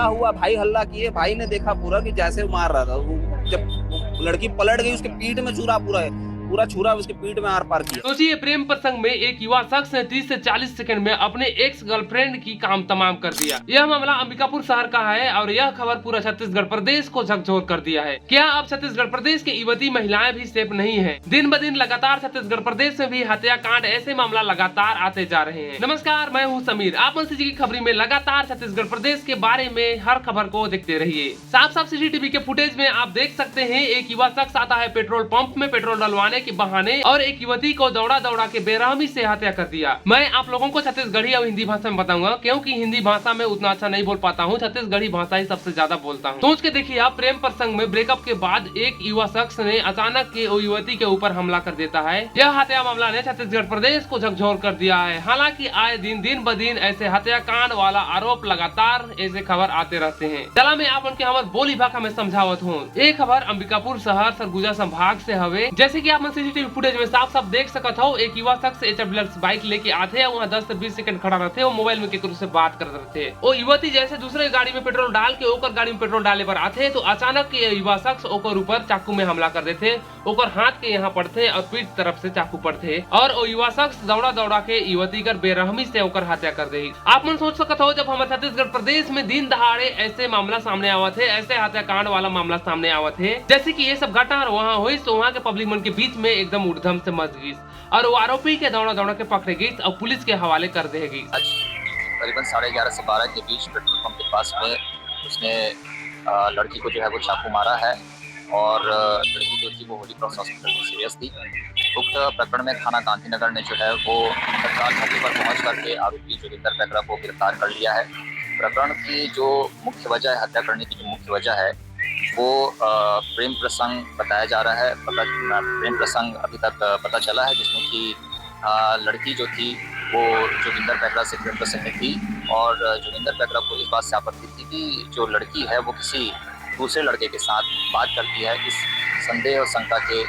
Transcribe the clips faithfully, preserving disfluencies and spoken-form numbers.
हुआ, भाई हल्ला किए, भाई ने देखा पूरा कि जैसे वो मार रहा था, वो जब वो लड़की पलट गई, उसके पीठ में छुरा पूरा है, पूरा छुरा उसके पीठ में आर पार किया। सोचिए, प्रेम प्रसंग में एक युवा शख्स ने तीस से चालीस सेकंड में अपने एक्स गर्लफ्रेंड की काम तमाम कर दिया। यह मामला अंबिकापुर शहर का है और यह खबर पूरा छत्तीसगढ़ प्रदेश को झकझोर कर दिया है। क्या अब छत्तीसगढ़ प्रदेश के युवती महिलाएं भी सेफ नहीं है? दिन ब दिन लगातार छत्तीसगढ़ प्रदेश में भी हत्याकांड, ऐसे मामला लगातार आते जा रहे हैं। नमस्कार, मैं हूं समीर। आप मन से जी की खबरी में लगातार छत्तीसगढ़ प्रदेश के बारे में हर खबर को देखते रहिए। साफ साफ सीसीटीवी के फुटेज में आप देख सकते हैं, एक युवा शख्स आता है पेट्रोल पंप में पेट्रोल डलवाने के बहाने और एक युवती को दौड़ा दौड़ा के बेरहमी से हत्या कर दिया। मैं आप लोगों को छत्तीसगढ़ी और हिंदी भाषा में बताऊंगा, क्योंकि हिंदी भाषा में उतना अच्छा नहीं बोल पाता हूँ, छत्तीसगढ़ी भाषा ही सबसे ज्यादा बोलता हूँ। सोच के देखिए आप, प्रेम प्रसंग में ब्रेकअप के बाद एक युवा शख्स ने अचानक के वो युवती के ऊपर हमला कर देता है। यह हत्या मामला ने छत्तीसगढ़ प्रदेश को झकझोर कर दिया है। हालांकि आए दिन, दिन ब दिन ऐसे हत्याकांड वाला आरोप लगातार ऐसे खबर आते रहते हैं। चला मैं आप मन के हमर बोली भाखा में समझावत हूँ। ये खबर अंबिकापुर शहर सरगुजा संभाग से हवे। जैसे कि आप मन सीसीटीवी फुटेज में साफ साफ देख सकत हो, एक युवा शख्स एच एफ डिलक्स बाइक लेके आथे और वहाँ दस से बीस सेकंड खड़ा रहथे और मोबाइल में केकरो से बात करत रहथे। वो युवती जैसे दूसरे गाड़ी में पेट्रोल डाल के ओकर गाड़ी में पेट्रोल डाले बर आथे, तो अचानक ये युवा शख्स ओकर ऊपर चाकू में हमला कर देथे। ओकर हाथ के यहाँ पड़थे और पीठ तरफ से चाकू पड़थे और ओ युवा शख्स दौड़ा दौड़ा के युवती कर बेरहमी से ओकर हत्या कर देही। आप मन सोच सकत हो, जब हमर छत्तीसगढ़ प्रदेश में दिन दहाड़े ऐसे मामला सामने आवत हे, ऐसे हत्याकांड वाला मामला सामने आवत हे, जैसे कि ये सब घटना वहाँ होइस, तो वहाँ के पब्लिक मन के बीच में एकदम उड़धम से मच गिस और वो आरोपी के दौड़ा दौड़ा के पकड़े गिस और पुलिस के हवाले कर दे गिस। आज करीबन साढ़े ग्यारह से बारह के बीच पेट्रोल पंप के पास में उसने, अ, लड़की को जो है वो चाकू मारा है और, अ, लड़की जो थी वो होली क्रॉस हॉस्पिटल में सीरियस थी। उक्त प्रकरण में थाना गांधीनगर ने जो है वो तत्काल मौके पर पहुंच करके आरोपी जोगिंदर पैकरा को गिरफ्तार कर लिया है। प्रकरण की जो मुख्य वजह है, हत्या करने की जो मुख्य वजह है, वो, अ, प्रेम प्रसंग बताया जा रहा है। पता, प्रेम प्रसंग अभी तक, अ, पता चला है, जिसमें कि, अ, लड़की जो थी वो जोगिंदर पैकरा से प्रेम प्रसंग में थी और, अ, जोगिंदर पैकरा को इस बात से आपत्ति थी कि जो लड़की है वो किसी दूसरे लड़के के साथ बात करती है। इस संदेह और शंका के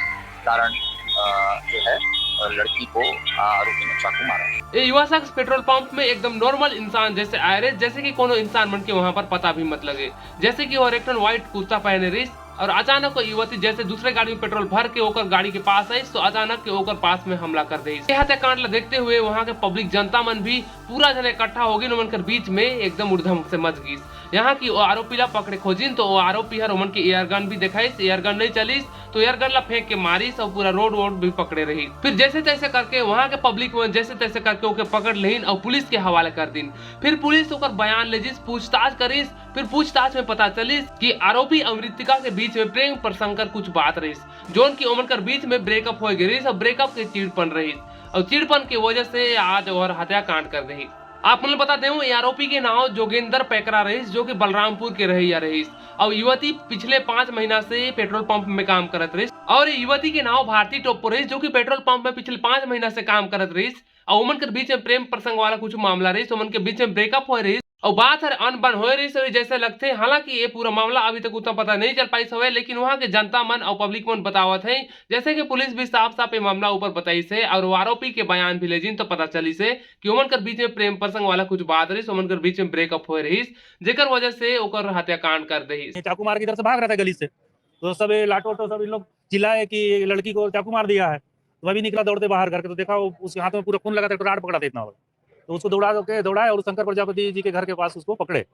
कारण, अ, जो है, अ, लड़की को, अ, आरोपी ने चाकू मारा। ये युवा शख्स पेट्रोल पंप में एकदम नॉर्मल इंसान जैसे आए रहे, जैसे कि कोनो इंसान मन के वहां पर पता भी मत लगे। जैसे कि वो एक ठन व्हाइट कुर्ता पहने रहिस और अचानक वो युवती जैसे दूसरे गाड़ी में पेट्रोल भर के ओकर गाड़ी के पास आइस, तो अचानक के ओकर पास में हमला कर देइस। ये हत्याकांड ला देखते हुए वहां के पब्लिक जनता मन भी पूरा जने इकट्ठा हो गिन, ओमन कर बीच में एकदम उड़धम से मच गिस। यहाँ की ओ आरोपी ला पकड़े खोजिन, तो ओ आरोपी हर ओमन के एयर गन भी देखाइस। एयर गन नहीं चलिस, तो एयर गन ला फेंक के मारिस और पूरा रोड वोड भी पकड़े रहिस। फिर जैसे तैसे करके वहाँ के पब्लिक मन जैसे तैसे करके ओके पकड़ लेहिन और पुलिस के हवाले कर दिन। फिर पुलिस ओकर बयान ले जिस, पूछताछ करिस। फिर पूछताछ में पता चलिस कि आरोपी और मृतिका के बीच में प्रेम प्रसंग कर कुछ बात रहिस, जोन की ओमन कर बीच में ब्रेकअप हो गे रहिस और ब्रेकअप के चिड़पन रहिस और चिड़पन के वजह से आज ओहर हत्याकांड कर देहिस। आप मन ल बता देवं, ये आरोपी के नाव जोगेंद्र पैकरा रहिस, जो कि बलरामपुर के रहइया रहिस। अउ युवती पिछले पाँच महीना से पेट्रोल पंप में काम करत रहिस। अउ ये युवती के नाव भारती टोप्पो रहिस, जो कि पेट्रोल पंप में पिछले पाँच महीना से काम करत रहिस। अउ ओमन के बीच में प्रेम प्रसंग वाला कुछ मामला रहिस, ओमन के बीच में ब्रेकअप होए रहिस। अउ बात हर अनबन होए रहिस, अउ जैसे लगथे, हालांकि ये पूरा मामला अभी तक उतना पता नहीं चल पाइस हवे, लेकिन वहाँ के जनता मन अउ पब्लिक मन बतावत हे, जैसे कि पुलिस भी साफ-साफ ये मामला ऊपर बताइस हे और वो आरोपी के बयान भी ले जिन तो पता चलिस हे कि ओमन कर बीच में प्रेम प्रसंग वाला कुछ बात रहिस, ओमन कर बीच में ब्रेकअप होए रहिस, जेकर वजह से ओकर हत्याकांड कर देहिस। ये चाकू मार के इधर से भाग रहा था गली से, तो सब ये लाटो वाटो सब इन लोग चिल्लाए कि ये लड़की को चाकू मार दिया है। तो मैं भी निकला दौड़ते बाहर घर के, तो देखा वो उसके हाथ में पूरा खून लगा था, एक राड पकड़ा था इतना बड़ा। तो उसको दौड़ा के, दौड़ाए और शंकर प्रजापति जी के घर के पास उसको पकड़े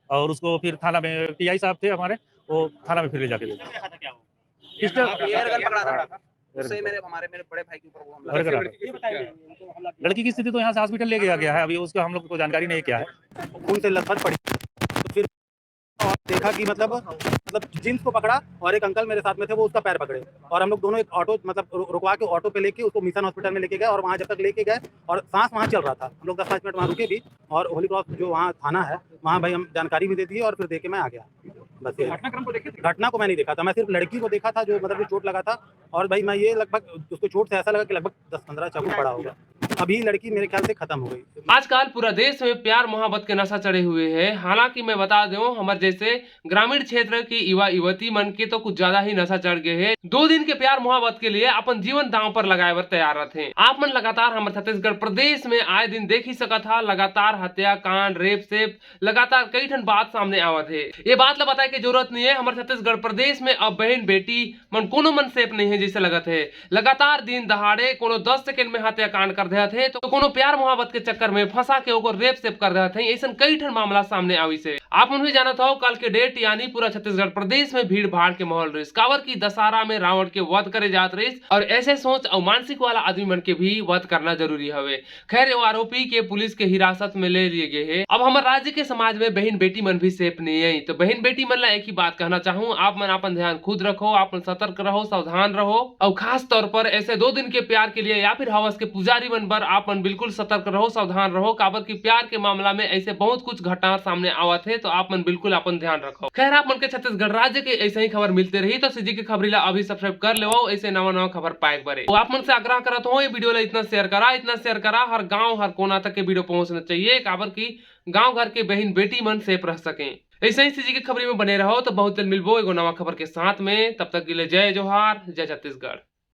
और उसको फिर थाना में, पीआई साहब थे हमारे, वो थाना में फिर ले जाके दे दिया। पिस्टल, एयर गन पकड़ा था। हाँ, एयर गन उससे पकड़ा। मेरे, हमारे, मेरे बड़े भाई के ऊपर वो हमला और करा। ये बताइए, इनको हमला किया। लड़की की स्थिति तो यहाँ से हॉस्पिटल ले गया गया है, अभी उसका हम लोग को जानकारी नहीं क्या है। खून से लथपथ पड़ी, तो फिर और देखा कि मतलब, मतलब जींस को पकड़ा और एक अंकल मेरे साथ में थे, वो उसका पैर पकड़े और हम लोग दोनों एक ऑटो, मतलब रु-, रुकवा के ऑटो पे लेके उसको मिशन हॉस्पिटल में लेके गए और वहाँ जब तक लेके गए और सांस वहाँ चल रहा था, हम लोग दस पाँच मिनट वहाँ रुके भी और होली क्रॉस जो वहाँ थाना है, वहाँ भाई हम जानकारी भी दे दी और फिर दे के मैं आ गया। बस ये घटनाक्रम को देखे थे? घटना को मैं नहीं देखा था, मैं सिर्फ लड़की को देखा था जो मतलब जो चोट लगा था। और भाई मैं ये लगभग उसको चोट से ऐसा लगा कि लगभग दस पन्द्रह चाकू पड़ा होगा। अभी लड़की मेरे ख्याल से खत्म हो गई। आजकल पूरा देश में प्यार मोहब्बत के नशा चढ़े हुए है। हालांकि मैं बता दूं, हमारे जैसे ग्रामीण क्षेत्र की युवा युवती मन के तो कुछ ज्यादा ही नशा चढ़ गए है। दो दिन के प्यार मोहब्बत के लिए अपन जीवन दांव पर लगाए बर तैयार रहते हैं। आप मन लगातार हमारे छत्तीसगढ़ प्रदेश में आए दिन देख ही सकत हा, लगातार हत्याकांड, रेप सेप, लगातार कई ठन बात सामने आवत है। ये बात ला बताए के जरूरत नहीं है, हमारे छत्तीसगढ़ प्रदेश में अब बहन बेटी मन कोनो मन सेफ नहीं है जैसे लगत है। लगातार दिन दहाड़े कोनो दस सेकंड में हत्याकांड कर देत है, तो कोनो प्यार मोहब्बत के चक्कर में फंसा के ओकर रेप सेप कर देत है। ऐसन कई ठन मामला सामने आविस है। आप मन भी जानत हो, कल के डेट यानी पूरा छत्तीसगढ़ प्रदेश में भीड़ भाड़ के माहौल रहिस, काबर की दशहरा में रावण के वध करे जात रहिस और ऐसे सोच और मानसिक वाला आदमी मन के भी वध करना जरूरी हवे। खैर, वो आरोपी के पुलिस के हिरासत में ले लिए गए हैं। अब हमारे राज्य के समाज में बहन बेटी मन भी सेफ नहीं है, तो बहन बेटी मन ला एक ही बात कहना चाहूँ, आप मन अपन ध्यान खुद रखो, आप मन सतर्क रहो, सावधान रहो, और खास तौर पर ऐसे दो दिन के प्यार के लिए या फिर हवस के पुजारी मन बर आप मन बिल्कुल सतर्क रहो, सावधान रहो, काबर की प्यार के मामला में ऐसे बहुत कुछ घटना सामने आवत है, तो आप मन बिल्कुल अपन ध्यान रखो। खैर, आप मन के छत्तीसगढ़ राज्य के ऐसे ही खबर मिलते रही, तो सीजी के खबरी ला अभी सब्सक्राइब कर लेवो, ऐसे नवा नवा खबर पाए के बारे। तो आप मन से आग्रह करत हो, ये वीडियो ला इतना शेयर करा, इतना शेयर करा, हर गांव हर कोना तक के वीडियो पहुंचना चाहिए, काबर की गांव घर के बहन बेटी मन सेफ रह सके। ऐसे ही सीजी के खबरी में बने रहो, तो बहुत जल्द मिलबो एगो नवा खबर के साथ में। तब तक के लिए जय जोहार, जय छत्तीसगढ़।